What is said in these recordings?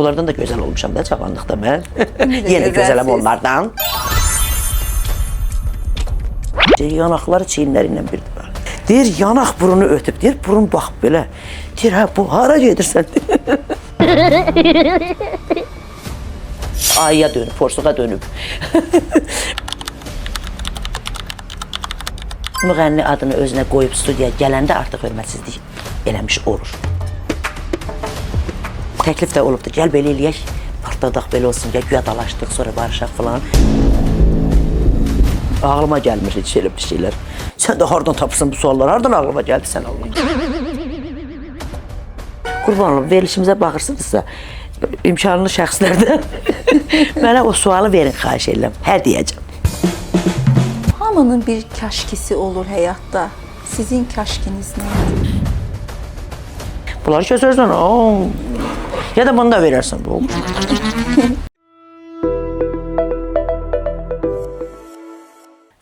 Onlardan da gözəl olmuşam da cavanlıqda mən. Yenə gözələm onlardan. Yanaqları çiyinləri ilə birdir. Deyir, yanaq burunu ötüb. Deyir, burun bax belə. Deyir, hə, bu hara gedirsən? Ayıya dönüb, porsuğa dönüb. Müğənni adını özünə qoyub studiyaya gələndə artıq hörmətsizlik eləmiş olur. Təklif də olubdur, gəl belə eləyək, partladaq belə olsun, gəl güya dalaşdıq, sonra barışaq filan. Ağlıma gəlmir heç elə bir şeylər. Sən də hardan tapırsan bu sualları, hardan ağlıma gəldi sən Allah? Qurban olum, verilişimizə baxırsınızsa, imkanlı şəxslərdən mənə o sualı verin, xahiş edirəm. Hə deyəcəm. Hamının bir kaşkisi olur həyatda. Sizin kaşkiniz nədir? Bunları kəsərsən, ya da bunu da verərsən. Bu.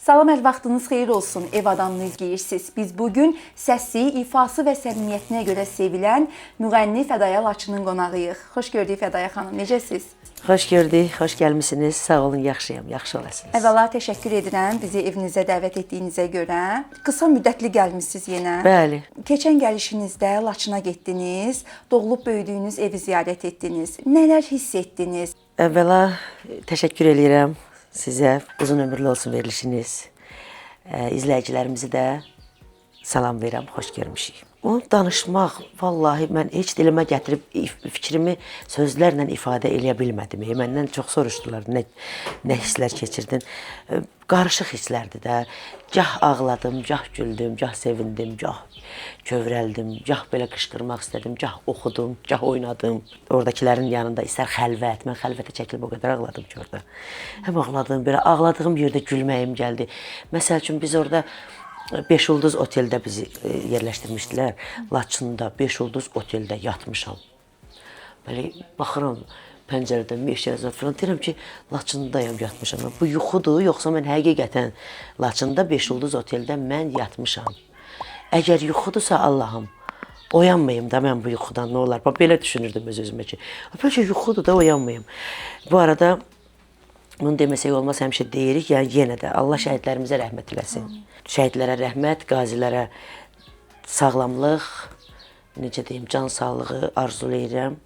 Salam, hər vaxtınız xeyir olsun. Ev adamını izləyirsiniz. Biz bugün səsi, ifası və səmimiyyətinə görə sevilən müğənni Fədaya Laçının qonağıyıq. Xoş gördük Fədaya xanım. Necəsiz? Xoş gördük, xoş gəlmisiniz. Sağ olun, yaxşıyam, yaxşı olasınız. Əvvəla təşəkkür edirəm bizi evinizə dəvət etdiyinizə görə. Qısa müddətli gəlmisiniz yenə. Bəli. Keçən gəlişinizdə Laçına getdiniz, doğulub böyüdüyünüz evi ziyarət etdiniz. Nələr hiss etdiniz? Əvvəla təşəkkür eləyirəm sizə. Uzun ömürlü olsun verilişiniz. İzləyicilərimizi də salam verirəm, xoş görmüşük. Onu danışmaq, vallahi mən heç dilimə gətirib fikrimi sözlərlə ifadə eləyə bilmədim. Məndən çox soruşdular, nə hisslər keçirdin. Qarışıq hisslərdir də. Gah ağladım, gah güldüm, gah sevindim, gah kövrəldim, gah belə qışqırmaq istədim, gah oxudum, gah oynadım. Oradakilərin yanında istər xəlvət, mən xəlvətə çəkilib o qədər ağladım ki orada. Həm ağladım, belə ağladığım yerdə gülməyim gəldi. Məsəl üçün biz orada 5 ulduz oteldə bizi yerləşdirmişdilər. Laçında 5 ulduz oteldə yatmışam. Belə baxıram pəncərədən meşə zad filan, deyirəm ki, Laçındayam, yatmışam. Bu yuxudur, yoxsa mən həqiqətən Laçında 5 ulduz oteldə mən yatmışam. Əgər yuxudursa Allahım, oyanmayım da mən bu yuxudan, nə olar? Bax, belə düşünürdüm öz-özümə ki, bəlkə yuxudur da oyanmayım. Bu arada bunu deməsək olmaz, həmişə deyirik, yəni yenə də Allah şəhidlərimizə rəhmət eləsin. Şəhidlərə rəhmət, qazilərə sağlamlıq, necə deyim, can sağlığı arzulayıram.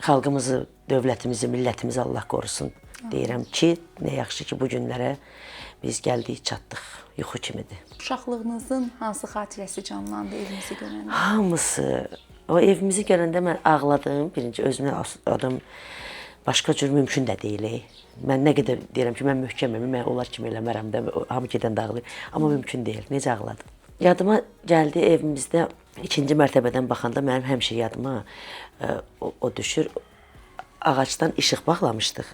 Xalqımızı, dövlətimizi, millətimizi Allah qorusun deyirəm ki, nə yaxşı ki, bu günlərə biz gəldik, çatdıq. Yuxu kimidir. Uşaqlığınızın hansı xatirəsi canlandı evinizi görəndə? Hamısı. O evimizi görəndə mən ağladım. Birinci özümə adam başqa cür mümkün də deyil. Mən nə qədər deyirəm ki, mən möhkəməm, mən onlar kimi eləmərəm də, hamı gedəndə ağlayır. Amma mümkün deyil. Necə ağladım? Yadıma gəldi evimizdə ikinci mərtəbədən baxanda mənim həmişə yadıma o düşür. Ağacdan işıq bağlamışdıq.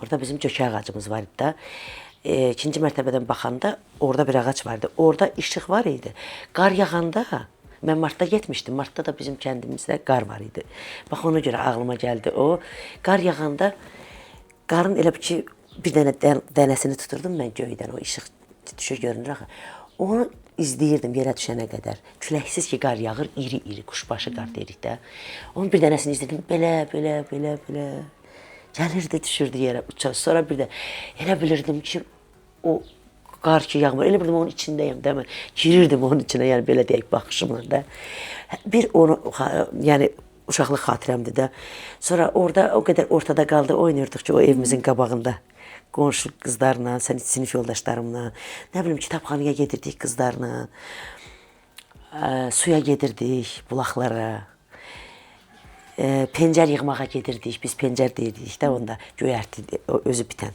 Orada bizim cökə ağacımız var idi da. İkinci mərtəbədən baxanda orada bir ağac var idi. Orada işıq var idi. Qar yağanda mən martda getmişdim. Martda da bizim kəndimizdə qar var idi. Bax ona görə ağlıma gəldi o. Qar yağanda qarın elə bir ki, bir dənə dənəsini tuturdum mən göydən, o işıq düşür görünür axı. Onu izləyirdim yerə düşənə qədər. Küləksiz ki, qar yağır, iri-iri quşbaşı qar deyirik də. Onun bir dənəsini izləyirdim, belə, belə, belə, belə. Gəlirdi, düşürdü yerə, uçar. Sonra bir də elə bilirdim ki, o qar ki yağmur, elə bilirdim onun içindəyəm də mən. Girirdim onun içinə, yəni belə deyək, baxışımla da. Bir onu, yəni uşaqlıq xatirəmdir də. Sonra orada o qədər ortada qaldı, oynayırdıq ki, o evimizin qabağında. Qonşu qızlarla, sinif yoldaşlarımla, nə bilim, kitabxanaya gedirdik qızlarla, suya gedirdik, bulaqlara, pencər yığmağa gedirdik, biz pencər deyirdik də onda, göyərti, özü bitən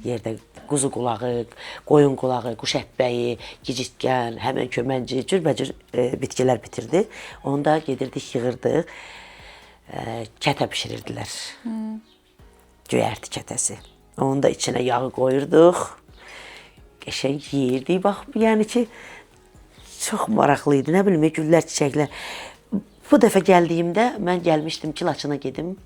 yerdə quzu qulağı, qoyun qulağı, quş əpbəyi, gicitkən, həmən kömənci, cürbəcür bitkilər bitirdi. Onu da gedirdik, yığırdıq, kətə bişirirdilər. Göyərti kətəsi. Onu da içinə yağı qoyurduq. Qəşəng yeyirdik. Bax, yəni ki, çox maraqlı idi. Nə bilim, güllər, çiçəklər. Bu dəfə gəldiyimdə mən gəlmişdim ki, Laçına gedim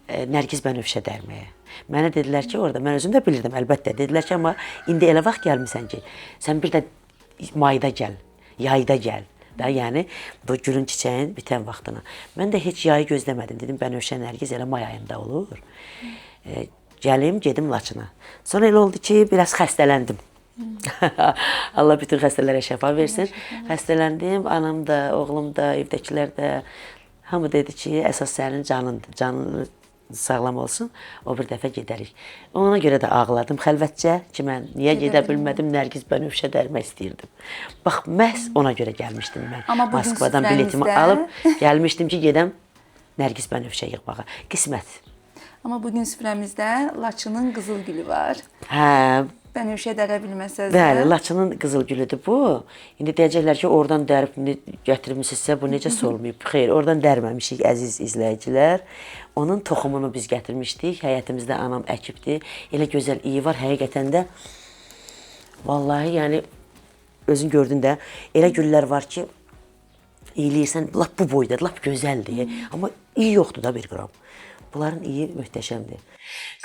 Nərgiz Bənövşə dərməyə. Mənə dedilər ki, orada mən özüm də bilirdim əlbəttə. Dedilər ki, amma indi elə vaxt gəlmisən ki, sən bir də mayda gəl, yayda gəl. Da, yəni bu gülün çiçəyin bitən vaxtına. Mən də heç yayı gözləmədim. Dedim bənövşə nərgiz elə may ayında olur. Gəlim, gedim Laçına. Sonra elə oldu ki, biraz xəstələndim. Allah bütün xəstələrə şəfa versin. Xəstələndim, anam da, oğlum da, evdəkilər də hamı dedi ki, əsas sənin canındır. Canın sağlam olsun. O bir dəfə gedərik. Ona görə də ağladım xəlvətcə ki, mən niyə gedə bilmədim, Nərgiz bənövşə dərmək istəyirdim. Bax, məhz ona görə gəlmişdim mən. Amma Moskvadan biletimi alıb gəlmişdim ki, gedəm Nərgiz bənövşə yığmağa. Qismət. Amma bugün süfrəmizdə Laçının qızıl gülü var. Hə. Bənövşə dərə bilməsəz də. Bəli, Laçının qızıl gülüdür bu. İndi deyəcəklər ki, oradan dərib gətirmisinizsə bu necə solmayıb? Xeyr, oradan dərməmişik əziz izləyicilər. Onun toxumunu biz gətirmişdik. Həyətimizdə anam əkibdi. Elə gözəl iyi var həqiqətən də. Vallahi, yəni özün gördün də, elə güllər var ki, iyiləyirsən, lap bu boyda, lap gözəldir. Amma iyi yoxdur da bir qram. Bunların iyi möhtəşəmdir.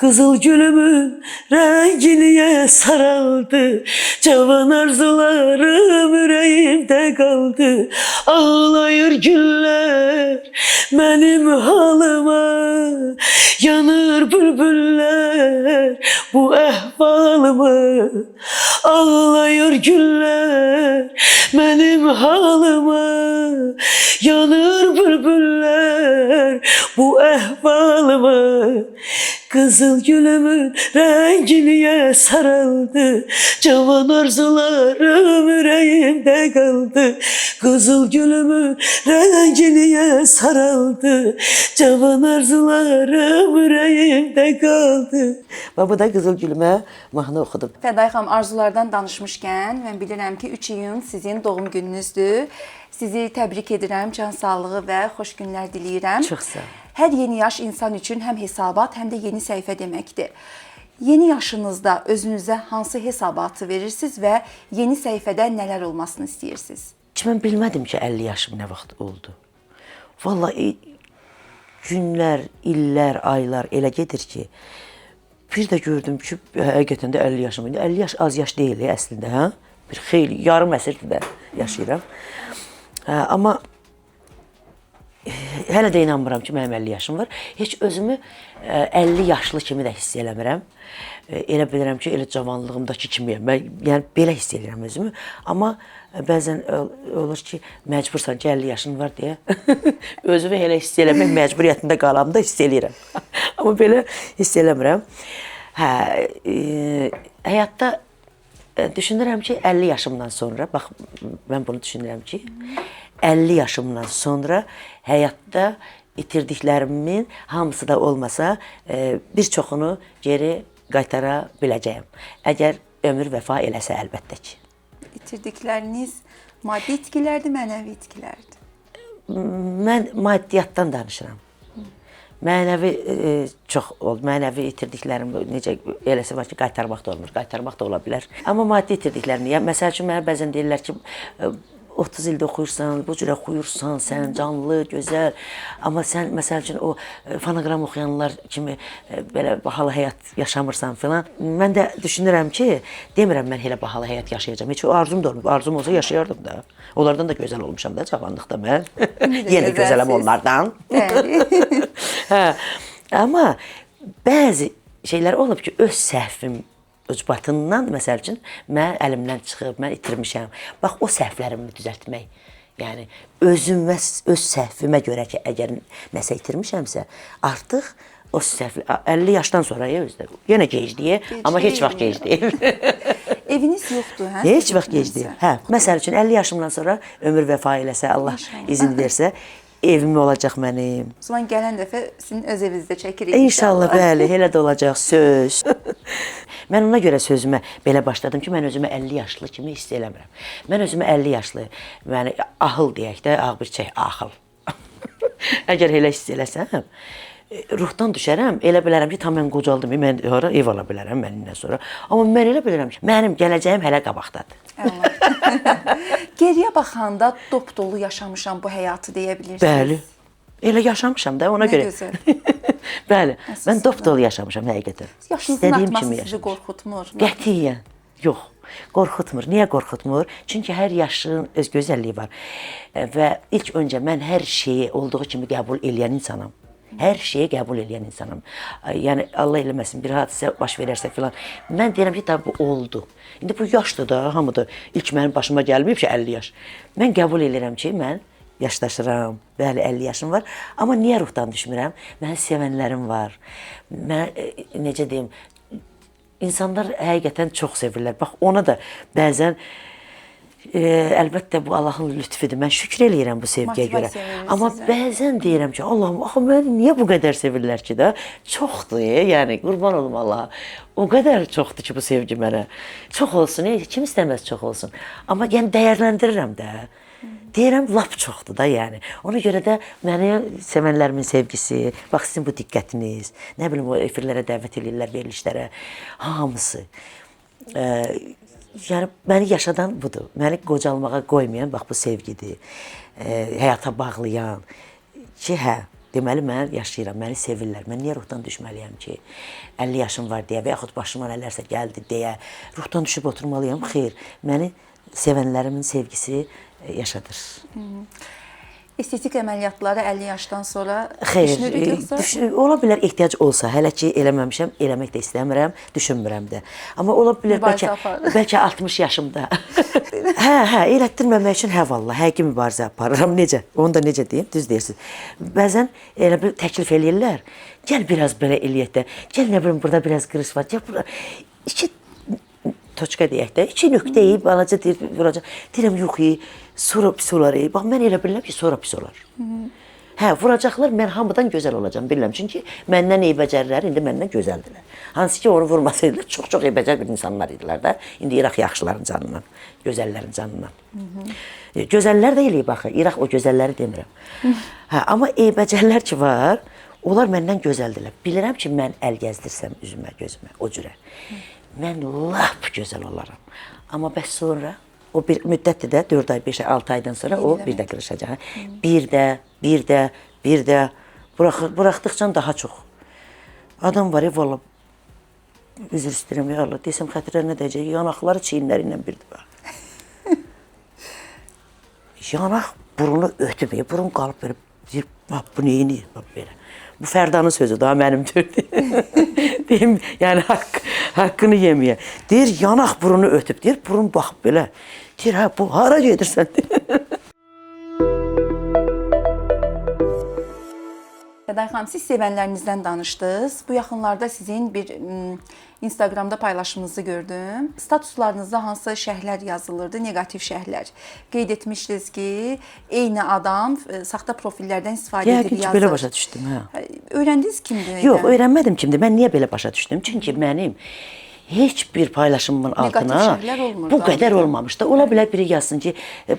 Qızıl gülümün rəngi niyə saraldı? Cavan arzularım ürəyimdə qaldı. Ağlayır güller mənim halıma, yanır bülbüllər bu əhvalıma. Ağlayır güller mənim halıma, yanır bülbüllər bu əhvalıma. Qızıl gülümün rəngi niyə saraldı? Cavan arzularım ürəyimdə qaldı. Qızıl gülümün rəngi niyə saraldı? Cavan arzularım ürəyimdə qaldı. Bax, bu da qızıl gülümə mahnı oxudum. Fədayə xanım, arzulardan danışmışkən mən bilirəm ki, 3 iyun sizin doğum gününüzdür. Sizi təbrik edirəm, can sağlığı və xoş günlər diləyirəm. Çox sağ olun. Hər yeni yaş insan üçün həm hesabat, həm də yeni səhifə deməkdir. Yeni yaşınızda özünüzə hansı hesabatı verirsiniz və yeni səhifədə nələr olmasını istəyirsiniz? Heç mən bilmədim ki, 50 yaşım nə vaxt oldu. Vallahi günlər, illər, aylar elə gedir ki, bir də gördüm ki, həqiqətən də 50 yaşım. 50 yaş az yaş deyil əslində, hə? Bir xeyli, yarım əsrdir də yaşayıram. Hə, amma hələ də inanmıram ki, mənim 50 yaşım var. Heç özümü 50 yaşlı kimi də hiss eləmirəm. Elə bilirəm ki, elə cavanlığımdakı kimiyəm. Mən yəni belə hiss edirəm özümü. Amma bəzən olur ki, məcbursan ki, 50 yaşın var deyə özümü elə hiss eləmək məcburiyyətində qalam da hiss eləyirəm. Amma belə hiss eləmirəm. Hə, həyatda düşünürəm ki, 50 yaşımdan sonra, bax mən bunu düşünürəm ki, 50 yaşımdan sonra həyatda itirdiklərimin hamısı da olmasa bir çoxunu geri qaytara biləcəyəm. Əgər ömür vəfa eləsə əlbəttə ki. İtirdikləriniz maddi itkilərdir, mənəvi itkilərdir? Mən maddiyyatdan danışıram. Mənəvi çox oldu. Mənəvi itirdiklərim necə eləsi var ki, qaytarmaq da olmur, qaytarmaq da ola bilər. Amma maddi itirdiklərimi, yəni məsəl üçün mənə bəzən deyirlər ki, 30 ildə oxuyursan, bu cür oxuyursan, sən canlı, gözəl. Amma sən məsəl üçün o fonoqram oxuyanlar kimi belə bahalı həyat yaşamırsan filan. Mən də düşünürəm ki, demirəm mən elə bahalı həyat yaşayacağam. Heç o arzum da olmur. Arzum olsa yaşayardım da. Onlardan da gözəl olmuşam da cavanlıqda mən. Yenə gözələm onlardan. Hə. Amma bəzi şeylər olub ki, öz səhvim ucbatından, məsəl üçün, mən əlimdən çıxıb, mən itirmişəm. Bax, o səhvlərimi düzəltmək, yəni özümə, öz səhvimə görə ki, əgər nəsə itirmişəmsə, artıq o səhv 50 yaşdan sonra özdə. Yenə gec deyə, amma heç vaxt gec deyil. Eviniz yoxdur, hə? Heç vaxt gec deyil. Hə, məsəl üçün 50 yaşımdan sonra ömür vəfa eləsə, Allah izin versə, evim olacaq mənim. O zaman gələn dəfə sizin öz evinizdə çəkirik İnşallah, bəli, elə də olacaq, söz. Mən ona görə sözümə belə başladım ki, mən özümü 50 yaşlı kimi hiss eləmirəm. Mən özümü 50 yaşlı, yəni ahıl deyək də, ağ bir çək, ahıl. Əgər elə hiss eləsəm, ruhdan düşərəm, elə bilərəm ki, tam mən qocaldım, mən hara ev ala bilərəm məndən sonra. Amma mən elə bilirəm ki, mənim gələcəyim hələ qabaqdadır. Geriyə baxanda dop-dolu yaşamışam bu həyatı deyə bilirsiniz. Bəli. Elə yaşamışam da ona görə. Nə gözəl. Bəli, mən dop-dolu yaşamışam həqiqətən. Yaşınızın artması sizi qorxutmur? Qətiyyən, yox. Qorxutmur. Niyə qorxutmur? Çünki hər yaşın öz gözəlliyi var. Və ilk öncə mən hər şeyi olduğu kimi qəbul eləyən insanam. Hər şeyi qəbul eləyən insanam. Yəni Allah eləməsin bir hadisə baş verərsə filan. Mən deyirəm ki, tabii bu oldu. İndi bu yaşdır da, hamı da ilk mənim başıma gəlməyib ki 50 yaş. Mən qəbul eləyirəm ki, mən yaşdaşıram. Bəli, 50 yaşım var. Amma niyə ruhdan düşmürəm? Məni sevənlərim var. Mən necə deyim, İnsanlar həqiqətən çox sevirlər. Bax ona da bəzən əlbəttə bu Allahın lütfüdür. Mən şükür eləyirəm bu sevgiyə görə. Amma bəzən deyirəm ki, Allahım, axı məni niyə bu qədər sevirlər ki də? Çoxdur, yəni qurban olum Allaha. O qədər çoxdur ki bu sevgi mənə. Çox olsun, kim istəməz çox olsun. Amma yəni dəyərləndirirəm də. Deyirəm lap çoxdur da yəni. Ona görə də məni sevənlərimin sevgisi, bax sizin bu diqqətiniz, nə bilim o efirlərə dəvət eləyirlər, verilişlərə, hamısı. Yəni məni yaşadan budur. Məni qocalmağa qoymayan bax bu sevgidir. Həyata bağlayan ki, hə, deməli mən yaşayıram, məni sevirlər. Mən niyə ruhdan düşməliyəm ki, 50 yaşım var deyə və yaxud başıma nələrsə gəldi deyə ruhdan düşüb oturmalıyam? Xeyr, məni sevənlərimin sevgisi yaşadır. Estetik əməliyyatları 50 yaşdan sonra düşünürük yoxsa? Xeyr, ola bilər ehtiyac olsa, hələ ki eləməmişəm, eləmək də istəmirəm, düşünmürəm də. Amma ola bilər bəlkə 60 yaşımda. Hə, elətdirməmək üçün hə vallah, həqiqi mübarizə aparıram. Necə? Onu da necə deyim? Düz deyirsiniz. Bəzən elə bir təklif eləyirlər. Gəl biraz belə eləyək də. Gəl nə bilim burada biraz qırış var. Gəl bura iki toçka deyək də, iki nöqtəyi balaca deyir, vuracaq. Deyirəm, yox, sonra pis olar. Bax, mən elə bilirəm ki, sonra pis olar. Hə, vuracaqlar, mən hamıdan gözəl olacam, bilirəm. Çünki məndən eybəcərlər, indi məndən gözəldilər. Hansı ki, onu vurmasaydılar, çox-çox eybəcər bir insanlar idilər də. İndi İraq yaxşıların canından, gözəllərin canından. Gözəllər də eləyib axı, İraq o gözəlləri demirəm. Hə, amma eybəcərlər ki var, onlar məndən gözəldilər. Bilirəm ki, mən əl gəzdirsəm üzümə, gözümə, o cürə. Mən lap gözəl olaram. Amma bəs sonra o bir müddətdir də 4 ay, 5 ay, 6 aydan sonra o bir də qırışacaq. Bir də, bir də, bir də buraxdıqca daha çox. Adam var ya valla üzr istəyirəm ya Allah, desəm xətirlərinə dəyəcək, yanaqları çiyinləri ilə birdir bax. Yanaq burunu ötüb, burun qalıb belə, deyir, bax bu neyini, bax belə. Bu Fərdanın sözü daha mənimdir. Deyim, yəni haqqını yeməyə. Deyir, yanaq burunu ötüb. Deyir, burun bax belə. Deyir, hə, bu hara gedirsən? Fədayə xanım, siz sevənlərinizdən danışdınız. Bu yaxınlarda sizin bir Instagramda paylaşımınızı gördüm. Statuslarınızda hansısa şərhlər yazılırdı, neqativ şərhlər. Qeyd etmişdiniz ki, eyni adam saxta profillərdən istifadə edib yazır. Yəqin ki, belə başa düşdüm, hə. Öyrəndiniz kimdir? Yox, öyrənmədim kimdir. Mən niyə belə başa düşdüm? Çünki mənim heç bir paylaşımımın altına bu qədər olmamışdı. Ola bilər biri yazsın ki,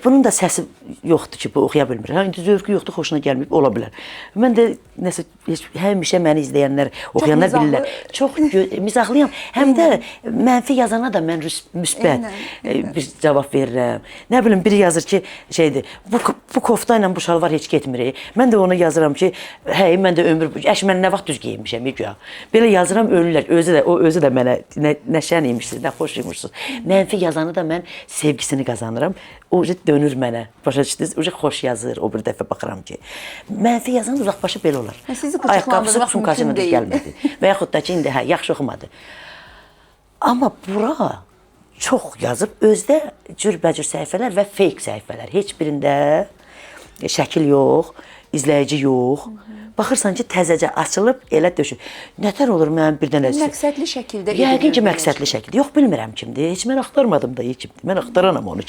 bunun da səsi yoxdur ki, bu oxuya bilmir. Hə, indi zövqü yoxdur, xoşuna gəlməyib, ola bilər. Mən də nəsə heç, həmişə məni izləyənlər, oxuyanlar bilirlər. Çox mizahlıyam. Həm də mənfi yazana da mən müsbət bir cavab verirəm. Nə bilim, biri yazır ki, şeydir, bu kofta ilə bu şalvar heç getmir. Mən də ona yazıram ki, hey, mən də ömür, əş, mən nə vaxt düz geyinmişəm, güya. Belə yazıram, ölürlər. Özü də, o özü də mənə nə şən imişsiniz, nə xoş imişsiniz. Mənfi yazanı da mən sevgisini qazanıram. O dönür mənə. Başa düşdünüz? O xoş yazır. O bir dəfə baxıram ki, mənfi yazan uzaqbaşı belə olar. Sizi qıcıqlandırmaq mümkün deyil. Gəlmədi. Və yaxud da ki, indi hə, yaxşı oxumadı. Amma bura çox yazıb, özdə cürbəcür səhifələr və fake səhifələr. Heç birində şəkil yox, izləyici yox. Baxırsan ki, təzəcə açılıb, elə döşür. Nətər olur mənim bir dənə... Məqsədli şəkildə... Yəqin ki, məqsədli şəkildə. Yox, bilmirəm kimdir. Heç mən axtarmadım da, kimdir. Mən axtaranam onu.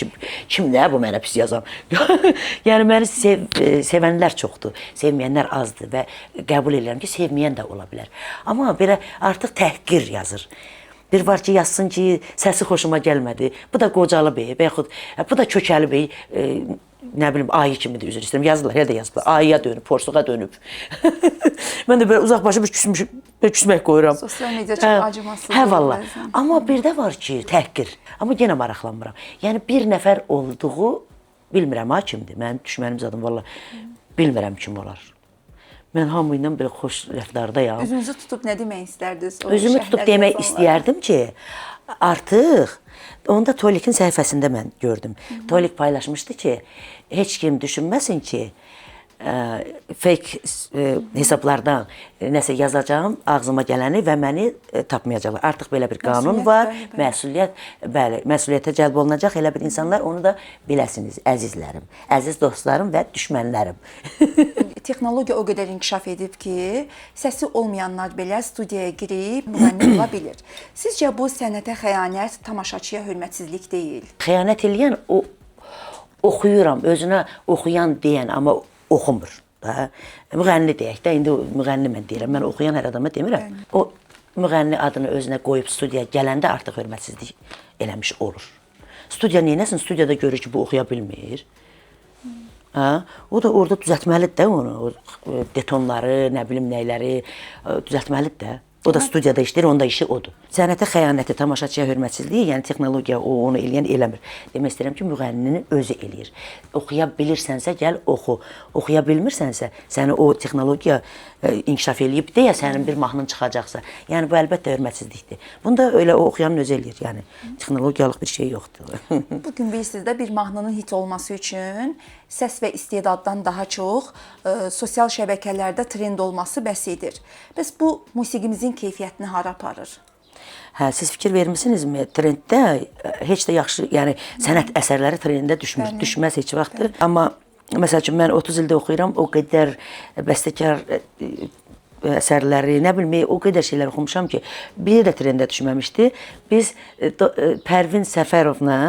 Kim nə bu mənə pis yazan? Yəni, məni sevənlər çoxdur, sevməyənlər azdır və qəbul edirəm ki, sevməyən də ola bilər. Amma belə artıq təhqir yazır. Bir var ki, yazsın ki, səsi xoşuma gəlmədi. Bu da qocalı bey və yaxud bu da kökəli bey, nə bilim, ayı kimidir, üzr istəyirəm. Yazırlar, hələ də yazırlar. Ayıya dönüb, porsuğa dönüb. Mən də belə uzaqbaşı bir küsmüş, bir küsmək qoyuram. Sosial media çox acımasız. Hə, valla. Amma bir də var ki, təhqir. Amma yenə maraqlanmıram. Yəni, bir nəfər olduğu bilmirəm ha kimdir. Mənim düşmənim zadım, valla, bilmirəm kim olar. Mən hamı ilə belə xoş rəftardayam. Üzünüzü tutub nə demək istərdiniz? Özümü tutub demək istəyərdim ki, artıq onu da Tolikin səhifəsində mən gördüm. Tolik paylaşmışdı ki, heç kim düşünməsin ki, fake hesablardan nəsə yazacağam, ağzıma gələni və məni tapmayacaqlar. Artıq belə bir qanun var. Bəli, bəli. Məsuliyyət, bəli, məsuliyyətə cəlb olunacaq elə bir insanlar, onu da biləsiniz, əzizlərim, əziz dostlarım və düşmənlərim. Texnologiya o qədər inkişaf edib ki, səsi olmayanlar belə studiyaya girib müğənni ola bilir. Sizcə bu sənətə xəyanət, tamaşaçıya hörmətsizlik deyil? Xəyanət eləyən o oxuyuram, özünə oxuyan deyən, amma oxumur. Da. Müğənni deyək də, indi müğənni mən deyirəm, mən oxuyan hər adama demirəm. Bəli. O müğənni adını özünə qoyub studiyaya gələndə artıq hörmətsizlik eləmiş olur. Studiya neynəsin? Studiyada görür ki, bu oxuya bilmir. Hə? O da orada düzəltməlidir də onu, o detonları, nə bilim nəyləri düzəltməlidir də. O da studiyada işləyir, onun da işi odur. Sənətə xəyanəti, tamaşaçıya hörmətsizliyi, yəni texnologiya o onu eləyən eləmir. Demək istəyirəm ki, müğənninin özü eləyir. Oxuya bilirsənsə gəl oxu. Oxuya bilmirsənsə, səni o texnologiya inkişaf eləyib deyə sənin bir mahnın çıxacaqsa. Yəni bu əlbəttə hörmətsizlikdir. Bunu da elə o oxuyanın özü eləyir. Yəni texnologiyalıq bir şey yoxdur. Bu gün bilirsiniz də bir mahnının hit olması üçün səs və istedaddan daha çox sosial şəbəkələrdə trend olması bəs edir. Bəs bu musiqimizin keyfiyyətini hara aparır? Hə, siz fikir vermisinizmi? Trenddə heç də yaxşı, yəni sənət əsərləri trendə düşmür, Bəli. düşməz heç vaxtdır. Amma məsəl üçün mən 30 ildə oxuyuram, o qədər bəstəkar əsərləri, nə bilim, o qədər şeylər oxumuşam ki, biri də trendə düşməmişdi. Biz Pərvin Səfərovla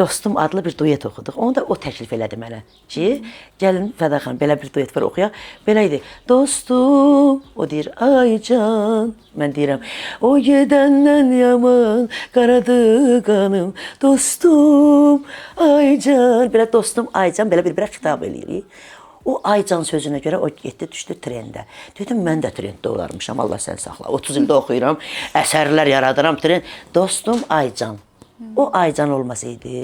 Dostum adlı bir duet oxuduq. Onu da o təklif elədi mənə ki, gəlin Fəda xanım, belə bir duet var oxuyaq. Belə idi. Dostum, o deyir, ay can. Mən deyirəm, o gedəndən yaman qaradı qanım. Dostum, ay can. Belə dostum, ay can, belə bir-birə xitab eləyirik. O ay can sözünə görə o getdi, düşdü trendə. Dedim, mən də trenddə olarmışam, Allah sən saxla. 30 ildə oxuyuram, əsərlər yaradıram, trend. Dostum, ay can. O aycan olmasaydı,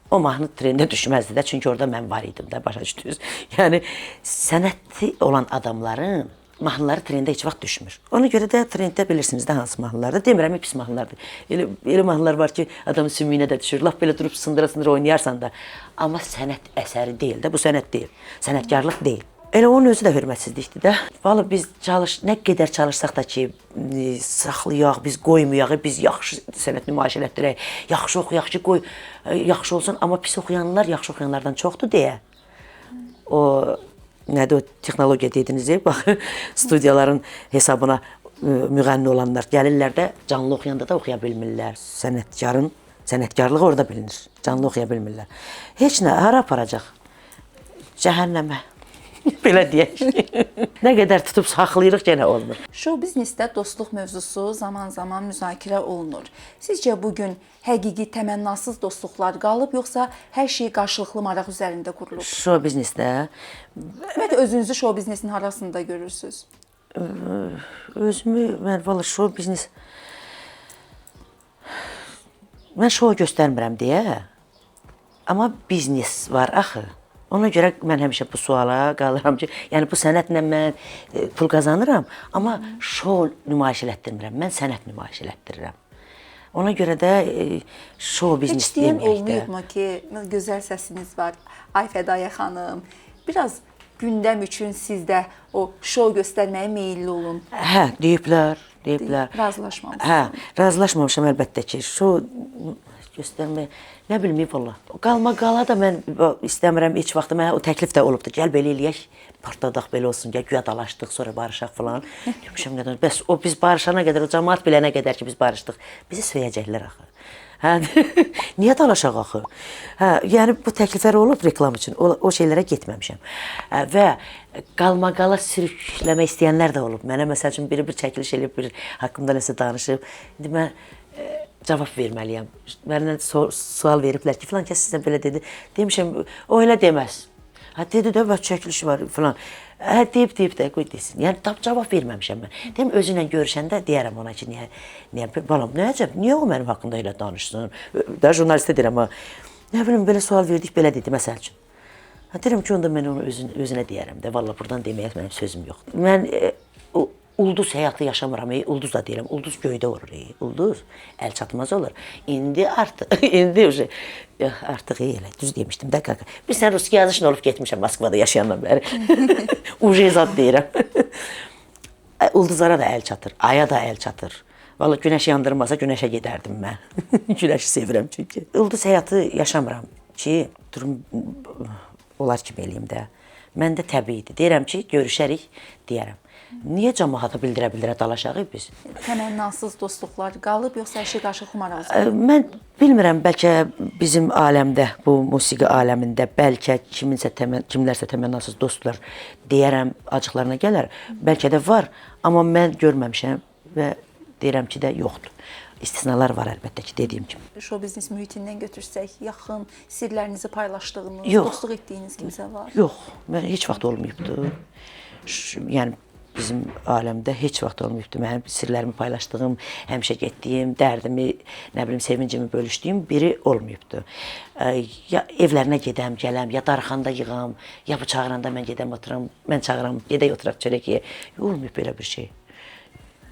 o mahnı trendə düşməzdi də, çünki orada mən var idim də, başa düşdünüz. Yəni, sənəti olan adamların mahnıları trendə heç vaxt düşmür. Ona görə də trenddə bilirsiniz də hansı mahnılardır. Demirəm, pis mahnılardır. Elə mahnılar var ki, adamın sümüyünə də düşür. Lap belə durub sındıra-sındıra oynayarsan da. Amma sənət əsəri deyil də, bu sənət deyil. Sənətkarlıq deyil. Elə onun özü də hörmətsizlikdir də. Vallahi biz nə qədər çalışsaq da ki, saxlayaq, biz qoymayaq, biz yaxşı sənət nümayiş elətdirək, yaxşı oxuyaq ki, qoy, yaxşı olsun, amma pis oxuyanlar yaxşı oxuyanlardan çoxdur deyə. O, nədir o texnologiya dediniz, bax, studiyaların hesabına müğənni olanlar gəlirlər də, canlı oxuyanda da oxuya bilmirlər. Sənətkarın, sənətkarlığı orada bilinir, canlı oxuya bilmirlər. Heç nə, hara aparacaq? Cəhənnəmə. Belə deyək. Nə qədər tutub saxlayırıq, genə olmur. Şou biznesdə dostluq mövzusu zaman-zaman müzakirə olunur. Sizcə bugün həqiqi təmənnasız dostluqlar qalıb, yoxsa hər şey qarşılıqlı maraq üzərində qurulub? Şou biznesdə? Ümumiyyətlə, özünüzü şou biznesin harasında görürsünüz? Özümü, mən valla şou biznes... Mən şou göstərmirəm deyə, amma biznes var axı. Ona görə mən həmişə bu suala qalıram ki, yəni bu sənətlə mən pul qazanıram, amma şou nümayiş elətdirmirəm, mən sənət nümayiş elətdirirəm. Ona görə də şou biznes Heç deyən deməyək də. olmayıbmı ki, gözəl səsiniz var, ay Fədayə xanım, biraz gündəm üçün siz də o şou göstərməyə meyilli olun. Hə, deyiblər, deyiblər. Razılaşmamışsınız. Hə, razılaşmamışam əlbəttə ki, şou göstərməyə, nə bilim, valla. Qalma qala da mən istəmirəm heç vaxt, mənə o təklif də olubdur. Gəl belə eləyək, partladaq belə olsun, gəl güya dalaşdıq, sonra barışaq filan. Demişəm, nədən? Bəs o biz barışana qədər, o cəmaat bilənə qədər ki, biz barışdıq, bizi söyəcəklər axı. Hə, niyə dalaşaq axı? Hə, yəni bu təkliflər olub reklam üçün, o şeylərə getməmişəm. Və qalma qala sürükləmək istəyənlər də olub. Mənə məsəl üçün biri bir çəkiliş eləyib, bir haqqımda nəsə danışıb. İndi mən cavab verməliyəm. Məndən sual veriblər ki, filan kəs sizə belə dedi. Demişəm, o elə deməz. Hə, dedi də, bəs çəkilişi var filan. Hə, deyib də, qoy desin. Yəni, tam cavab verməmişəm mən. Deyim, özü ilə görüşəndə deyərəm ona ki, niyə, balam, nə əcəb, niyə o mənim haqqımda elə danışsın? Da jurnalistə deyirəm, ha. Nə bilim, belə sual verdik, belə dedi, məsəl üçün. Hə, deyirəm ki, onda mən onu özünə deyərəm də. Vallah burdan deməyə mənim sözüm yoxdur. Mən o ulduz həyatı yaşamıram. Ulduz da deyirəm. Ulduz göydə olur. Ulduz əl çatmaz olur. İndi artıq indi uje artıq elə düz demişdim də qaqa. Bir sən rus yazışla olub getmişəm Moskvada yaşayandan bəri. Uje zad deyirəm. Ulduzlara da əl çatır, aya da əl çatır. Vallahi günəş yandırmasa günəşə gedərdim mən. Günəşi sevirəm çünki. Ulduz həyatı yaşamıram ki, durum onlar kimi eləyim də. Məndə təbiidir. Deyirəm ki, görüşərik, deyərəm. Niyə camaata bildirə-bildirə dalaşaq biz? Təmənnasız dostluqlar qalıb yoxsa hər şey qarşı xumar ağzı? Mən bilmirəm, bəlkə bizim aləmdə, bu musiqi aləmində bəlkə kiminsə kimlərsə təmənnasız dostlar deyərəm, acıqlarına gələr. Bəlkə də var, amma mən görməmişəm və deyirəm ki də yoxdur. İstisnalar var əlbəttə ki, dediyim kimi. Şou biznes mühitindən götürsək, yaxın sirlərinizi paylaşdığınız, yox, dostluq etdiyiniz kimsə var? Yox, mən heç vaxt olmayıbdı. Yəni bizim aləmdə heç vaxt olmayıbdı. Mənim sirlərimi paylaşdığım, həmişə getdiyim, dərdimi, nə bilim, sevincimi bölüşdüyüm biri olmayıbdı. Ya evlərinə gedəm, gələm, ya darıxanda yığam, ya bu çağıranda mən gedəm oturam, mən çağıram, gedək oturaq çörək yeyək. Olmayıb belə bir şey.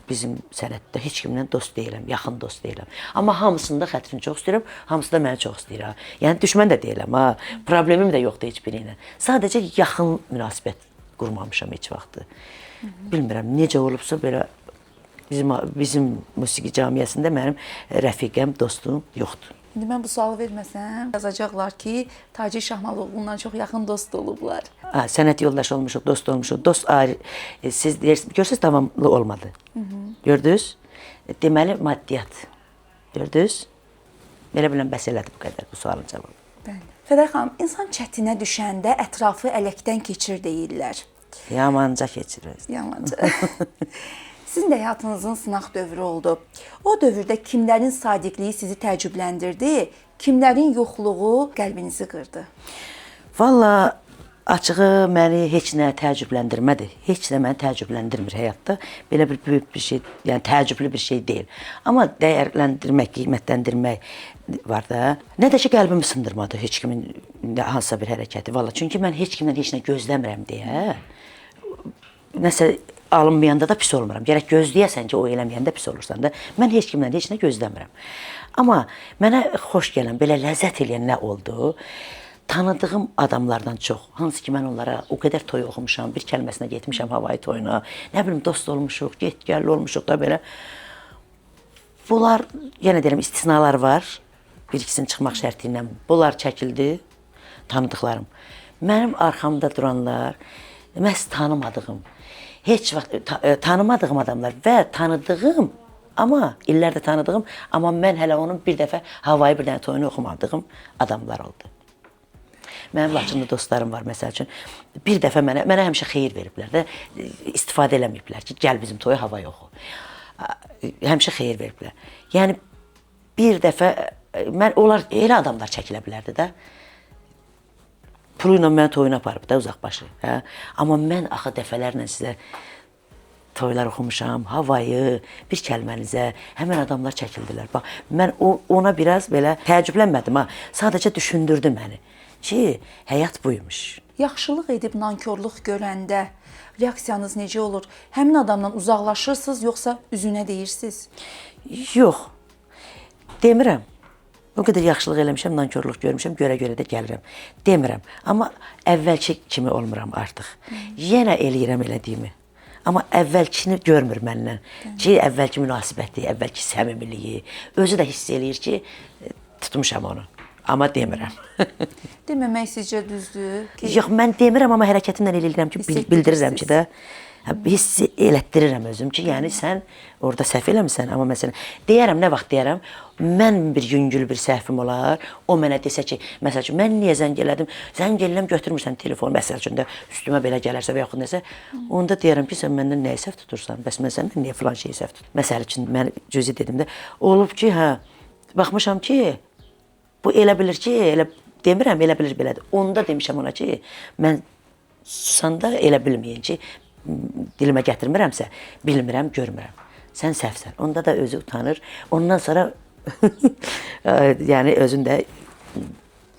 Bizim sənətdə heç kimlə dost deyiləm, yaxın dost deyiləm. Amma hamısında xətrini çox istəyirəm, hamısı da məni çox istəyir. Ha. Yəni düşmən də deyiləm, ha. Problemim də yoxdur heç biri ilə. Sadəcə yaxın münasibət qurmamışam heç vaxtı. Bilmirəm necə olubsa belə bizim musiqi cəmiyyətində mənim rəfiqəm, dostum yoxdur. İndi mən bu sualı verməsəm, yazacaqlar ki, Tacir Şahmaloğlu'ndan çox yaxın dost olublar. Ha, sənət yoldaşı olmuşuq, dost olmuşuq. Dost ayrı, siz deyirsiniz, görürsünüz davamlı olmadı. Gördünüz? Deməli maddiyyat. Gördünüz? Elə biləm bəs elədi bu qədər bu sualın cavabı. Bəli. Fədayə xanım, insan çətinə düşəndə ətrafı ələkdən keçir deyirlər. Yamanca keçirir. Yamanca. Sizin də həyatınızın sınaq dövrü oldu. O dövrdə kimlərin sadiqliyi sizi təəccübləndirdi, kimlərin yoxluğu qəlbinizi qırdı? Valla açığı məni heç nə təəccübləndirmədi. Heç nə məni təəccübləndirmir həyatda. Belə bir böyük bir şey, yəni təəccüblü bir şey deyil. Amma dəyərləndirmək, qiymətləndirmək var da. Nə də ki qəlbimi sındırmadı heç kimin hansısa bir hərəkəti. Valla çünki mən heç kimdən heç nə gözləmirəm deyə nəsə alınmayanda da pis olmuram. Gərək gözləyəsən ki, o eləməyəndə pis olursan da. Mən heç kimdən heç nə gözləmirəm. Amma mənə xoş gələn, belə ləzzət eləyən nə oldu? Tanıdığım adamlardan çox, hansı ki mən onlara o qədər toy oxumuşam, bir kəlməsinə getmişəm havayı toyuna, nə bilim dost olmuşuq, get-gəl olmuşuq da belə. Bunlar, yenə deyirəm, istisnalar var. Bir ikisinin çıxmaq şərti ilə bunlar çəkildi, tanıdıqlarım. Mənim arxamda duranlar, məhz tanımadığım, heç vaxt tanımadığım adamlar və tanıdığım, amma illərdə tanıdığım, amma mən hələ onun bir dəfə havayı bir dənə toyunu oxumadığım adamlar oldu. Mənim Laçınlı dostlarım var məsəl üçün. Bir dəfə mənə həmişə xeyir veriblər də, istifadə eləməyiblər ki, gəl bizim toyu havayı oxu. Həmişə xeyir veriblər. Yəni bir dəfə mən onlar elə adamlar çəkilə bilərdi də. Pulu ilə məni toyuna aparıb da uzaqbaşı. Hə? Amma mən axı dəfələrlə sizə toylar oxumuşam, havayı, bir kəlmənizə həmən adamlar çəkildilər. Bax, mən ona biraz belə təəccüblənmədim ha. Sadəcə düşündürdü məni ki, həyat buymuş. Yaxşılıq edib nankorluq görəndə reaksiyanız necə olur? Həmin adamdan uzaqlaşırsınız yoxsa üzünə deyirsiniz? Yox, demirəm. O qədər yaxşılıq eləmişəm, nankorluq görmüşəm, görə-görə də gəlirəm. Demirəm. Amma əvvəlki kimi olmuram artıq. Yenə eləyirəm elədiyimi. Amma əvvəlkini görmür məndən. Ki, əvvəlki münasibəti, əvvəlki səmimiliyi. Özü də hiss eləyir ki, tutmuşam onu. Amma demirəm. Deməmək sizcə düzdür? Ki... Yox, mən demirəm, amma hərəkətimlə eləyirəm ki, bildirirəm ki də. Hiss elətdirirəm özüm ki, yəni sən orada səhv eləmisən, amma məsələn, deyərəm, nə vaxt deyərəm, mən bir yüngül bir səhvim olar, o mənə desə ki, məsəl üçün, mən niyə zəng elədim, zəng eləyəm, götürmürsən telefonu, məsəl üçün də üstümə belə gələrsə və yaxud nəsə, onda deyərəm ki, sən məndən nəyi səhv tutursan, bəs mən səndən niyə filan şeyi səhv tuturam? Məsəl üçün, mən cüzi dedim də, olub ki, hə, baxmışam ki, bu elə bilir ki, elə demirəm, elə bilir belədir. Onda demişəm ona ki, mən susanda elə bilməyin ki, dilimə gətirmirəmsə, bilmirəm, görmürəm. Sən səhvsən. Onda da özü utanır. Ondan sonra yəni özün də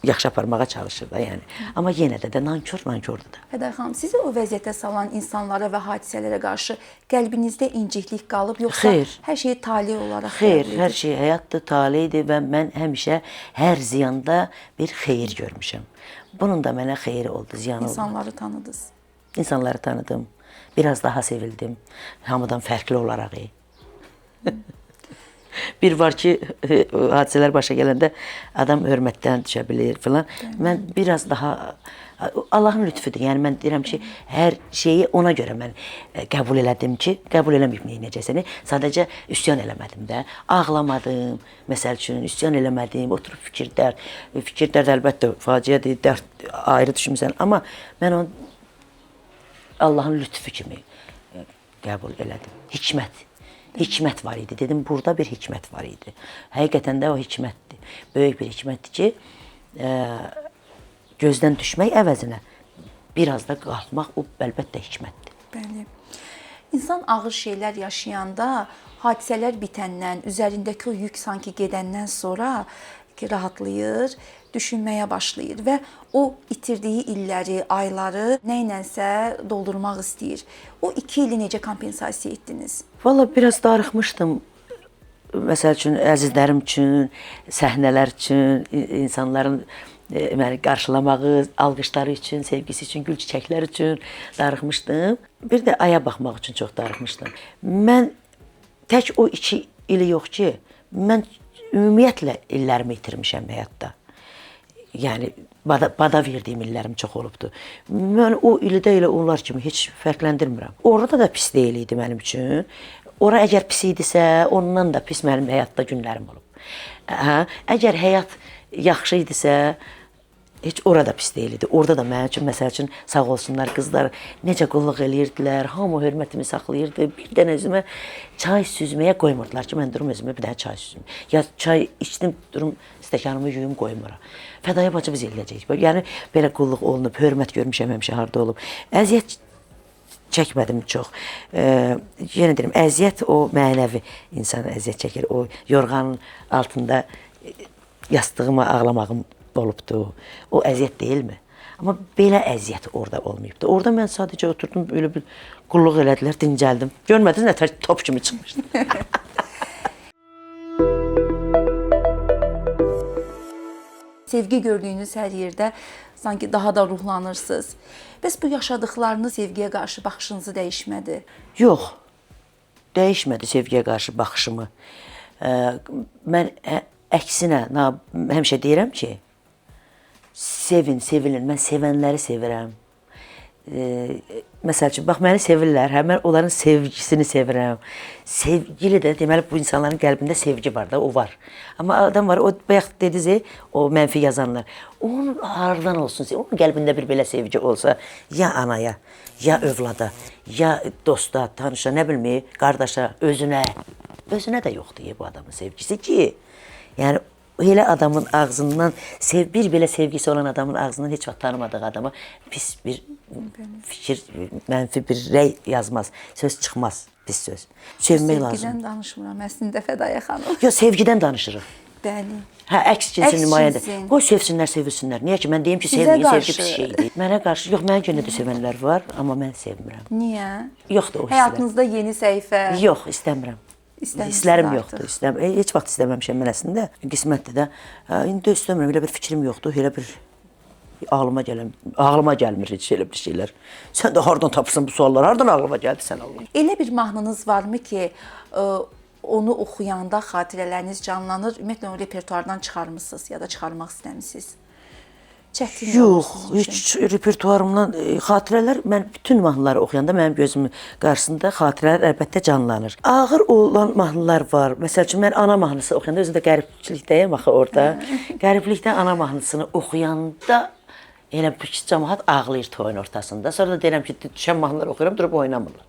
yaxşı aparmağa çalışır da, yəni. Amma yenə də nankor nankordur da. Fədayə xanım, sizi o vəziyyətə salan insanlara və hadisələrə qarşı qəlbinizdə inciklik qalıb, yoxsa Xeyr. hər şeyi tale olaraq Xeyr, qəbul hər şey həyatdır, taledir və mən həmişə hər ziyanda bir xeyir görmüşəm. Bunun da mənə xeyri oldu, ziyanı olmadı. İnsanları tanıdınız. İnsanları tanıdım. Biraz daha sevildim. Hamıdan fərqli olaraq. Bir var ki, hadisələr başa gələndə adam hörmətdən düşə bilir filan. Mən biraz daha Allahın lütfüdür. Yəni mən deyirəm ki, hər şeyi ona görə mən qəbul elədim ki, qəbul eləməyib neynəyəcəksən. Sadəcə üsyan eləmədim də. Ağlamadım, məsəl üçün üsyan eləmədim, oturub fikir dərd. Fikir dərd əlbəttə faciədir, dərd ayrı düşünmüsən, amma mən onu Allahın lütfü kimi qəbul elədim. Hikmət. Hikmət var idi. Dedim, burada bir hikmət var idi. Həqiqətən də o hikmətdir. Böyük bir hikmətdir ki, gözdən düşmək əvəzinə biraz da qalxmaq, o əlbəttə hikmətdir. Bəli. İnsan ağır şeylər yaşayanda, hadisələr bitəndən, üzərindəki o yük sanki gedəndən sonra ki, rahatlayır, düşünməyə başlayır və o itirdiyi illəri, ayları nə ilənsə doldurmaq istəyir. O 2 ili necə kompensasiya etdiniz? Vallahi biraz darıxmışdım. Məsəl üçün, əzizlərim üçün, səhnələr üçün, insanların məni qarşılamağı, alqışları üçün, sevgisi üçün, gül çiçəklər üçün darıxmışdım. Bir də aya baxmaq üçün çox darıxmışdım. Mən tək o 2 ili yox ki, mən ümumiyyətlə illərimi itirmişəm həyatda. Yəni, bada verdiyim illərim çox olubdur. Mən o ildə elə onlar kimi heç fərqləndirmirəm. Orada da pis deyil idi mənim üçün. Ora əgər pis idisə, ondan da pis mənim həyatda günlərim olub. Hə, əgər həyat yaxşı idisə, heç orada pis deyil idi. Orada da mənim üçün, məsəl üçün, sağ olsunlar qızlar, necə qulluq eləyirdilər, hamı hörmətimi saxlayırdı. Bir dənə özümə çay süzməyə qoymurdular ki, mən durum özümə bir dənə çay süzüm. Ya çay içdim, durum stəkanımı yuyum, qoymuram. Fədaya bacı biz eləyəcəyik. Yəni, belə qulluq olunub, hörmət görmüşəm həmişə harda olub. Əziyyət çəkmədim çox. Yenə deyirəm, əziyyət o mənəvi insan əziyyət çəkir. O yorğanın altında yastığıma ağlamağım olubdu. O əziyyət deyilmi? Amma belə əziyyət orada olmayıbdı. Orada mən sadəcə oturdum, belə bir qulluq elədilər, dincəldim. Görmədiniz nə tər top kimi çıxmışdı. Sevgi gördüyünüz hər yerdə sanki daha da ruhlanırsınız. Bəs bu yaşadıklarınız sevgiyə qarşı baxışınızı dəyişmədi? Yox, dəyişmədi sevgiyə qarşı baxışımı. Mən əksinə həmişə deyirəm ki, sevin, sevilin. Mən sevənləri sevirəm. Məsəl üçün, bax, məni sevirlər, hə, mən onların sevgisini sevirəm. Sevgili də, deməli, bu insanların qəlbində sevgi var da, o var. Amma adam var, o bayaq dediniz, o mənfi yazanlar. Onun hardan olsun, onun qəlbində bir belə sevgi olsa, ya anaya, ya övlada, ya dosta, tanışa, nə bilim, qardaşa, özünə. Özünə də yoxdur bu adamın sevgisi ki, yəni, elə adamın ağzından, bir belə sevgisi olan adamın ağzından heç vaxt tanımadığı adama pis bir fikir, mənfi bir rəy yazmaz, söz çıxmaz, pis söz. Sevmək lazım. Sevgidən danışmıram əslində Fədayə xanım. Yox, sevgidən danışırıq. Bəli. Hə, əks cinsin nümayəndə. Qoy sevsinlər, sevilsinlər. Niyə ki, mən deyim ki, sevməyin, sevgi pis şeydir. Mənə qarşı, yox, mənə görə də sevənlər var, amma mən sevmirəm. Niyə? Yoxdur o hisslər. Həyatınızda yeni səhifə. Yox, istəmirəm. Hisslərim yoxdur. Heç vaxt istəməmişəm mən əslində. Qismətdir də. İndi istəmirəm, elə bir fikrim yoxdur, elə bir ağlıma gəlmir heç elə bir şeylər. Sən də hardan tapırsan bu sualları? Hardan ağlıma gəldi sən Allah? Elə bir mahnınız varmı ki, onu oxuyanda xatirələriniz canlanır? Ümumiyyətlə, onu repertuardan çıxarmısınız ya da çıxarmaq istəmisiniz? Çətin Yox, heç repertuarımdan xatirələr, mən bütün mahnıları oxuyanda mənim gözümün qarşısında xatirələr əlbəttə canlanır. Ağır olan mahnılar var. Məsəl üçün, mən ana mahnısı oxuyanda, özüm də qəribçilikdəyəm axı orada. Qəriblikdə ana mahnısını oxuyanda elə bir camaat ağlayır toyun ortasında. Sonra da deyirəm ki, düşən mahnıları oxuyuram, durub oynamırlar.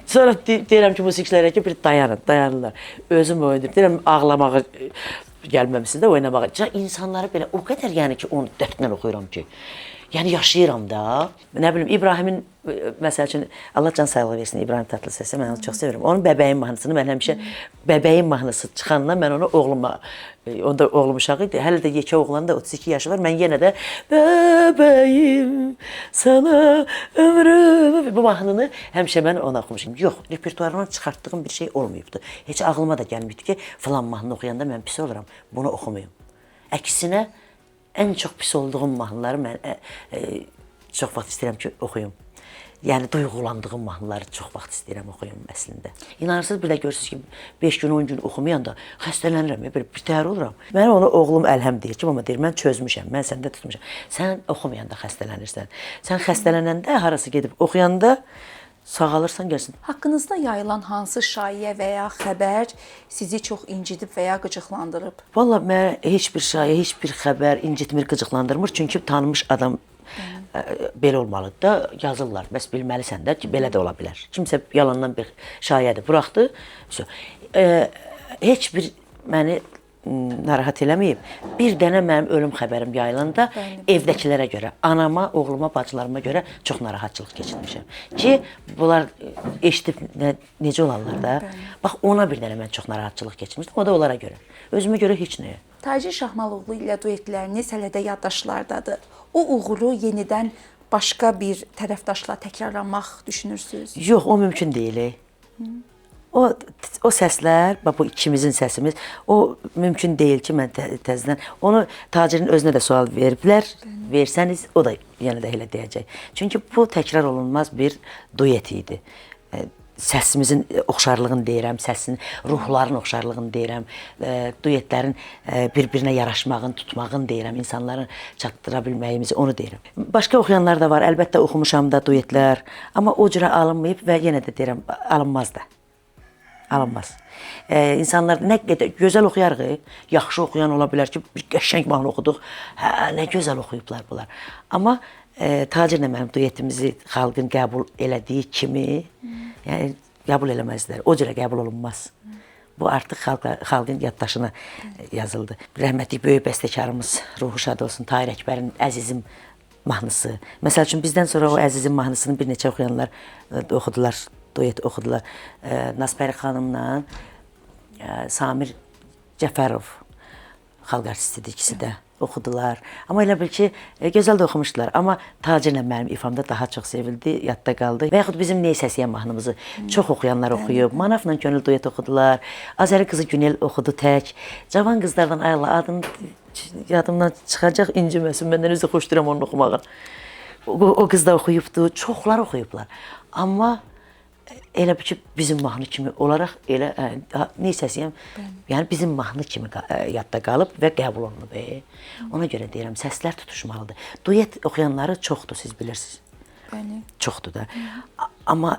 Sonra deyirəm ki, musiqiçilərə ki, bir dayanın, dayanırlar. Özüm oynayırım, deyirəm, ağlamağı gəlməmişsiniz də oynamağa. İnsanları belə o qədər yəni ki, onu dərdlə oxuyuram ki. Yəni yaşayıram da. Nə bilim İbrahimin məsəl üçün Allah can sağlığı versin İbrahim Tatlısəsə, mən onu çox sevirəm. Onun bəbəyin mahnısını mən həmişə bəbəyin mahnısı çıxandan mən onu oğluma, onda oğlum uşağı idi. Hələ də yekə oğlan da 32 yaşı var. Mən yenə də bəbəyim sana ömrüm bu mahnını həmişə mən ona oxumuşam. Yox, repertuarımdan çıxartdığım bir şey olmayıbdı. Heç ağlıma da gəlməyibdi ki, filan mahnını oxuyanda mən pis oluram, bunu oxumayım. Əksinə ən çox pis olduğum mahnıları mən çox vaxt istəyirəm ki, oxuyum. Yəni duyğulandığım mahnıları çox vaxt istəyirəm oxuyum əslində. İnanırsınız, bir də görürsünüz ki, 5 gün, 10 gün oxumayanda xəstələnirəm, belə bitər oluram. Mən onu oğlum Əlhəm deyir ki, mama deyir, mən çözmüşəm, mən səndə tutmuşam. Sən oxumayanda xəstələnirsən. Sən xəstələnəndə harası gedib oxuyanda sağalırsan, gəlsin. Haqqınızda yayılan hansı şayiə və ya xəbər sizi çox incidib və ya qıcıqlandırıb? Vallahi mənə heç bir şayiə, heç bir xəbər incitmir, qıcıqlandırmır. Çünki tanınmış adam belə olmalıdır da, yazırlar. Bəs bilməlisən də ki, belə də ola bilər. Kimsə yalandan bir şayiədir, buraxdı. Heç bir məni narahat eləməyib. Bir dənə mənim ölüm xəbərim yayılanda evdəkilərə görə, anama, oğluma, bacılarıma görə çox narahatçılıq keçirmişəm. Ki, bunlar eşidib necə olarlar da. Bax, ona bir dənə mən çox narahatçılıq keçirmişdim. O da onlara görə. Özümə görə heç nəyə. Tacir Şahmaloğlu ilə duetləriniz hələ də yaddaşlardadır. O uğuru yenidən başqa bir tərəfdaşla təkrarlanmaq düşünürsünüz? Yox, o mümkün deyil. O səslər, bax bu ikimizin səsimiz, o mümkün deyil ki, mən təzədən onu Tacirin özünə də sual veriblər. Versəniz, o da yenə də elə deyəcək. Çünki bu təkrar olunmaz bir duet idi. Səsimizin oxşarlığını deyirəm, səsin, ruhların oxşarlığını deyirəm, duetlərin bir-birinə yaraşmağını, tutmağını deyirəm, insanların çatdıra bilməyimizi, onu deyirəm. Başqa oxuyanlar da var, əlbəttə oxumuşam da duetlər, amma o cürə alınmayıb və yenə də deyirəm, alınmaz da. Alınmaz. İnsanlar nə qədər gözəl oxuyarıq, yaxşı oxuyan ola bilər ki, bir qəşəng mahnı oxuduq, hə, nə gözəl oxuyublar bunlar. Amma Tacirlə mənim duetimizi xalqın qəbul elədiyi kimi, yəni qəbul eləməzlər, o cürə qəbul olunmaz. Bu artıq xalqın yaddaşına yazıldı. Rəhmətli böyük bəstəkarımız, ruhu şad olsun, Tahir Əkbərin Əzizim mahnısı. Məsəl üçün, bizdən sonra o Əzizim mahnısını bir neçə oxuyanlar oxudular, duet oxudular. Nazpəri xanımla Samir Cəfərov, xalq artistidir, ikisi də oxudular. Amma elə bil ki, gözəl də oxumuşdular. Amma Tacirlə mənim ifamda daha çox sevildi, yadda qaldı. Və yaxud bizim Ney Səsiyə mahnımızı çox oxuyanlar oxuyub. Manafla könül duet oxudular. Azəri qızı Günel oxudu tək. Cavan qızlardan ay Allah, adını yadımdan çıxacaq, inciməsin. Məndən özü xoşduram onun oxumağı. O qız da oxuyubdu, çoxlar oxuyublar. Amma elə bil ki, bizim mahnı kimi olaraq elə Ney Səsiyəm, yəni bizim mahnı kimi yadda qalıb və qəbul olunub. Ona görə deyirəm, səslər tutuşmalıdır. Duet oxuyanları çoxdur, siz bilirsiniz. Bəli. Çoxdur da. Amma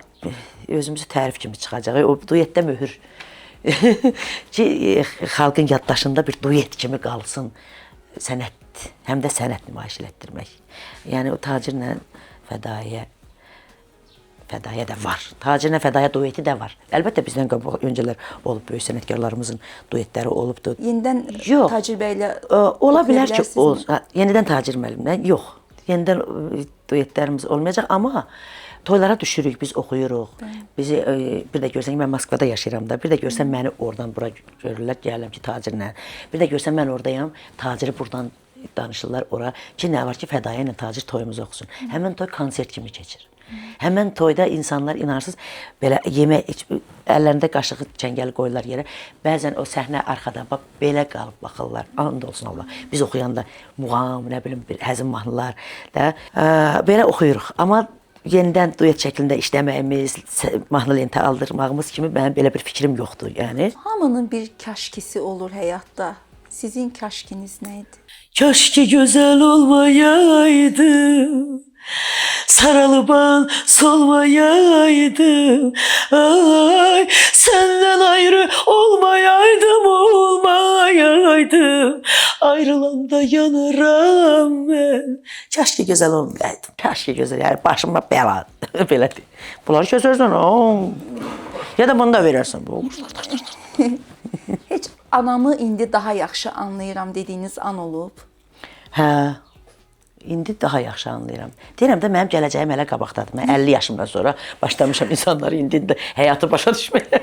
özümüzü tərif kimi çıxacaq. O duetdə möhür ki, xalqın yaddaşında bir duet kimi qalsın sənət, həm də sənət nümayiş elətdirmək. Yəni o Tacirlə Fədayə də var. Tacirlə Fədayə dueti də var. Əlbəttə bizdən qabaq öncələr olub, böyük sənətkarlarımızın duetləri olubdu. Yenidən Tacir bəylə ola bilər ki, yenidən Tacir müəllimlə yox. Yenidən duetlərimiz olmayacaq, amma toylara düşürük, biz oxuyuruq. Bizi bir də görsən ki, mən Moskvada yaşayıram da, bir də görsən məni oradan bura görürlər, gəlirəm ki, Tacirlə. Bir də görsən mən oradayam, Taciri buradan danışırlar ora ki, nə var ki, Fədayə ilə Tacir toyumuzu oxusun. Həmən toy konsert kimi keçir. Həmən toyda insanlar inanırsınız, belə yemək, əllərində qaşığı, çəngəli qoyurlar yerə. Bəzən o səhnə arxada bax, belə qalıb baxırlar. And olsun Allah. Biz oxuyanda muğam, nə bilim, bir həzin mahnılar da belə oxuyuruq. Amma yenidən duet şəklində işləməyimiz, mahnı lentə aldırmağımız kimi mənim belə bir fikrim yoxdur. Yəni hamının bir kaşkisi olur həyatda. Sizin kaşkiniz nə idi? Kaşki gözəl olmayaydı, saralıban solmayaydım. Ay, senden ayrı olmayaydım, olmayaydım. Ayrılanda yanıram ben. Kaşki güzel olmayaydım. Kaşki güzel, yani başıma bela. Belə deyil. Bunları kəsərsən, ya da bunu da verərsən. Heç anamı indi daha yaxşı anlayıram dediyiniz an olub? Hə. İndi daha yaxşı anlayıram. Deyirəm də mənim gələcəyim hələ qabaqdadır. Mən 50 yaşımdan sonra başlamışam insanları indi həyatı başa düşməyə.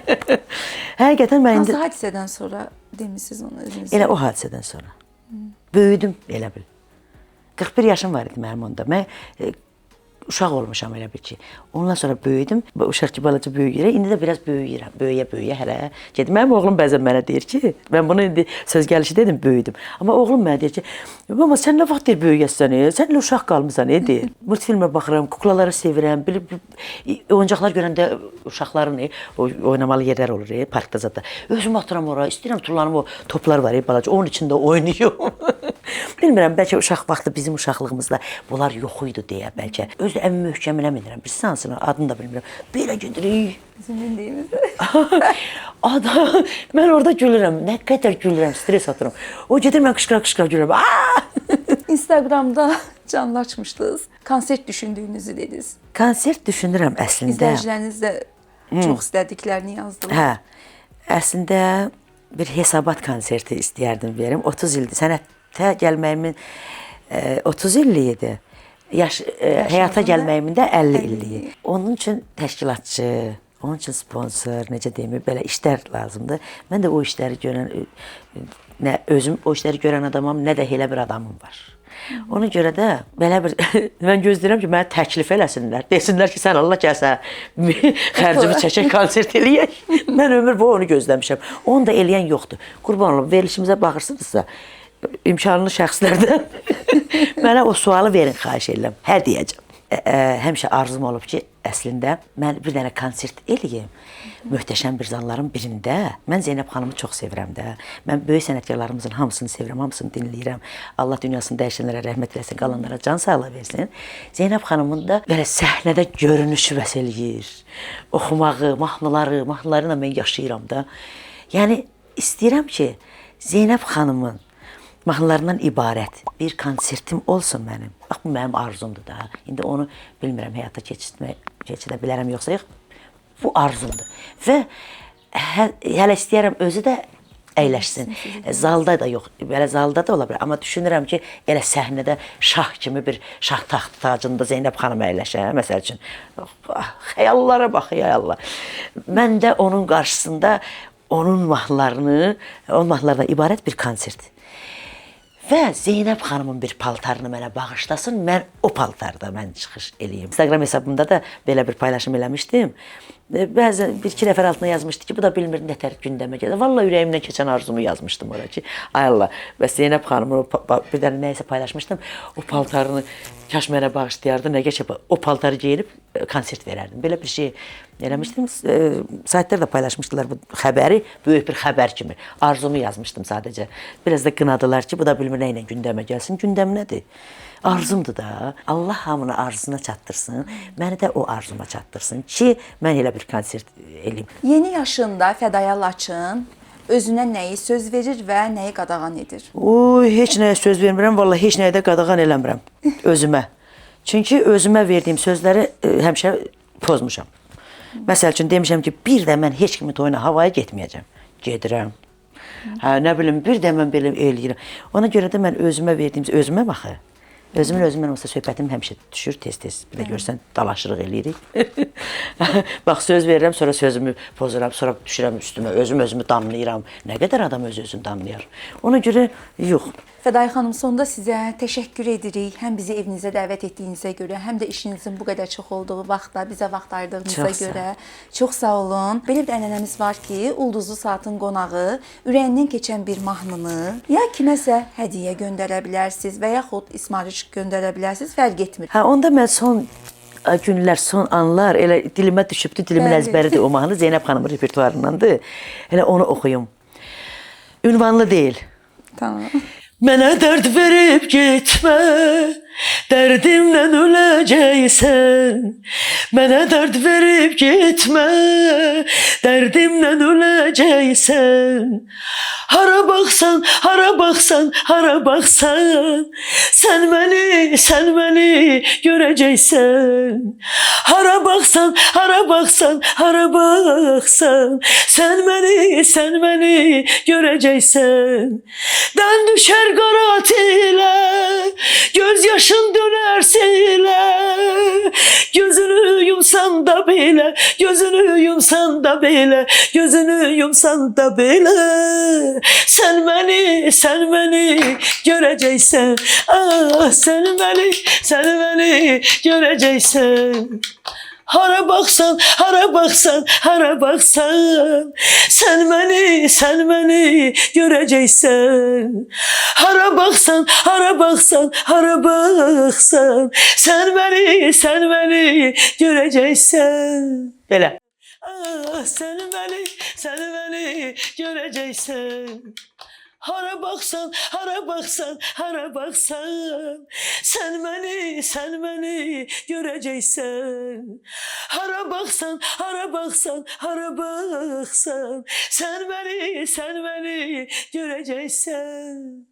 Həqiqətən mən indi Hansı hadisədən sonra demisiniz onu özünüzə? Elə o hadisədən sonra. Böyüdüm elə bil. 41 yaşım var idi mənim onda. Mən uşaq olmuşam elə bil ki. Ondan sonra böyüdüm. Uşaq ki balaca böyüyürəm. İndi də biraz böyüyürəm. Böyüyə-böyüyə hələ gedir. Mənim oğlum bəzən mənə deyir ki, mən bunu indi söz gəlişi dedim, böyüdüm. Amma oğlum mənə deyir ki, mama sən nə vaxt deyir böyüyəsən? Sən elə uşaq qalmısan, deyir. Multfilmə baxıram, kuklaları sevirəm. Bilib oyuncaqlar görəndə uşaqların o oynamalı yerlər olur, parkda zətdə. Özüm atıram ora, istəyirəm tullanım o toplar var, balaca, onun içində oynayıyorum. Bilmirəm, bəlkə uşaq vaxtı bizim uşaqlığımızda bunlar yox idi deyə bəlkə. Özü ən möhkəminə minirəm. Bilirsən hansını, adını da bilmirəm. Belə gedirik. Bizim bindiyimizdə. Adam, mən orada gülürəm. Nə qədər gülürəm, stres atıram. O gedir, mən qışqıra-qışqıra gülürəm. Aa! Instagramda canlı açmışdınız. Konsert düşündüyünüzü dediniz. Konsert düşünürəm əslində. İzləyiciləriniz də çox istədiklərini yazdılar. Hə. Əslində bir hesabat konserti istəyərdim verim. 30 ildir sənətə gəlməyimin 30 illiyi idi. Yaş həyata gəlməyimin də 50 illiyi. Onun üçün təşkilatçı, onun üçün sponsor, necə deyim, belə işlər lazımdır. Mən də o işləri görən nə özüm o işləri görən adamam, nə də elə bir adamım var. Ona görə də belə bir mən gözləyirəm ki, mənə təklif eləsinlər. Desinlər ki, sən Allah gəlsə xərcimi çəkək, konsert eləyək. Mən ömür boyu onu gözləmişəm. Onu da eləyən yoxdur. Qurban olum, verilişimizə baxırsınızsa, imkanlı şəxslərdən mənə o sualı verin, xahiş edirəm. Hə deyəcəm. Həmişə arzum olub ki, əslində mən bir dənə konsert eləyim. Möhtəşəm bir zalların birində. Mən Zeynəb xanımı çox sevirəm də. Mən böyük sənətkarlarımızın hamısını sevirəm, hamısını dinləyirəm. Allah dünyasını dəyişənlərə rəhmət eləsin, qalanlara can sağlığı versin. Zeynəb xanımın da belə səhnədə görünüşü bəs eləyir. Oxumağı, mahnıları, mahnıları ilə mən yaşayıram da. Yəni istəyirəm ki, Zeynəb xanımın mahnılarından ibarət bir konsertim olsun mənim. Bax bu mənim arzumdur da. İndi onu bilmirəm həyata keçirə bilərəm yoxsa yox. Bu arzumdur. Və hələ istəyirəm özü də əyləşsin. Zalda da yox, belə zalda da ola bilər. Amma düşünürəm ki, elə səhnədə şah kimi bir şah taxt tacında Zeynəb xanım əyləşə, məsəl üçün. Xəyallara bax, ya Allah. Mən də onun qarşısında onun mahnılarını, onun mahnılarından ibarət bir konsert. Və Zeynəb xanımın bir paltarını mənə bağışlasın, mən o paltarda mən çıxış eləyim. Instagram hesabımda da belə bir paylaşım eləmişdim. Bəzən bir-iki nəfər altına yazmışdı ki, bu da bilmir nətər gündəmə gəlir. Vallahi ürəyimdən keçən arzumu yazmışdım ora ki, ay Allah, bəs Zeynəb xanımın bir dənə nəyisə paylaşmışdım. O paltarını kaş mənə bağışlayardı, nə qəşəng o paltarı geyinib konsert verərdim. Belə bir şey eləmişdim. Saytlar da paylaşmışdılar bu xəbəri, böyük bir xəbər kimi. Arzumu yazmışdım sadəcə. Biraz da qınadılar ki, bu da bilmir nə ilə gündəmə gəlsin. Gündəm nədir? Arzumdur da. Allah hamını arzusuna çatdırsın. Məni də o arzuma çatdırsın ki, mən elə bir konsert eləyim. Yeni yaşında Fədaya Laçın özünə nəyi söz verir və nəyi qadağan edir? Oy, heç nəyə söz vermirəm, vallahi heç nəyə də qadağan eləmirəm özümə. Çünki özümə verdiyim sözləri həmişə pozmuşam. Məsəl üçün demişəm ki, bir də mən heç kimin toyuna havaya getməyəcəm. Gedirəm. Hə, nə bilim, bir də mən belə eləyirəm. Ona görə də mən özümə verdiyim, özümə baxı. Özümün özümlə olsa söhbətim həmişə düşür tez-tez. Bir də görsən dalaşırıq eləyirik. Bax söz verirəm, sonra sözümü pozuram, sonra düşürəm üstümə, özüm özümü damlayıram. Nə qədər adam öz özünü damlayar. Ona görə yox. Fədayə xanım, sonda sizə təşəkkür edirik. Həm bizi evinizə dəvət etdiyinizə görə, həm də işinizin bu qədər çox olduğu vaxtda bizə vaxt ayırdığınıza görə. Çox sağ olun. Belə bir ənənəmiz var ki, Ulduzlu Saatın qonağı ürəyindən keçən bir mahnını ya kiməsə hədiyyə göndərə bilərsiniz və yaxud ismarış göndərə bilərsiniz, fərq etmir. Hə, onda mən son günlər, son anlar elə dilimə düşübdü, dilimin əzbəridir o mahnı, Zeynəb xanımın repertuarındandır. Elə onu oxuyum. Ünvanlı deyil. Tamam. Mənə dərd verib getmə, dərdimdən öləcəksən. Mənə dərd verib getmə, dərdimdən öləcəksən. Hara baxsan, hara baxsan, hara baxsan, sən məni, sən məni görəcəksən. Hara baxsan, hara baxsan, hara baxsan, sən məni, sən məni görəcəksən. Dən düşər qara tilə, göz yaşın dönər silə. Gözünü yumsan da belə, gözünü yumsan da belə, gözünü yumsan da belə. Sən məni, sən məni görəcəksən. Ah, sən məni, sən məni görəcəksən. Hara baxsan, hara baxsan, hara baxsan, sən məni, sən məni görəcəksən. Hara baxsan, hara baxsan, hara baxsan, sən məni, sən məni görəcəksən. Belə. Ah, sən məni, sən məni görəcəksən. Hara baxsan, hara baxsan, hara baxsan, sən məni, sən məni görəcəksən. Hara baxsan, hara baxsan, hara baxsan, sən məni, sən məni görəcəksən.